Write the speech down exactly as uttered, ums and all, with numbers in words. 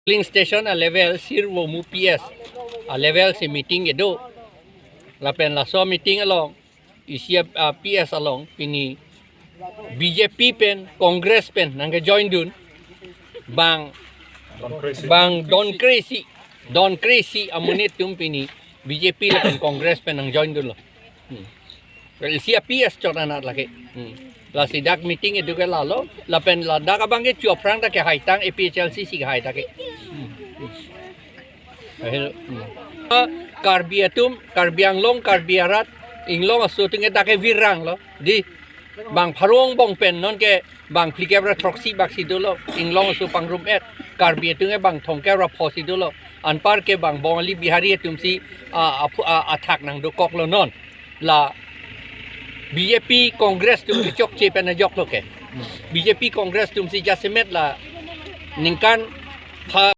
Polling station a level sirvo mu P S a level si meeting kedo. Lapen laso meeting along isi a, a P S along pini B J P pen Congress pen nangkejoin dun bang, bang don kre-isi, don kre-isi amonit atum pini B J P lapen Congress pen nangjoin dunlo. Hmm. Well, isi a P S chot anat lake. Hmm. Lasi dak meeting kedo ke lalo, lapen ladak abang ke chu aphrang ta kehaitang A P H L C si kehai ta ke. Hmm. Hmm. Ahil, hmm. Ah, Karbi atum, Karbi Anglong, Karbi arat, inglong aso atum ke dak ke virang lo. Di bang pharo angbong pen non ke bang phlikep ra throksi bak si dolo, inglong aso pangrum et, Karbi atum ke bang thomkep ra pho si dolo, anpar ke bang Bongali Bihari atum si, ah, aphu-, ah, athak nangdokoklo non. La B J P Congress atum kechokche pen ajoklo ke. B J P Congress atum si jasemet la ningkan pha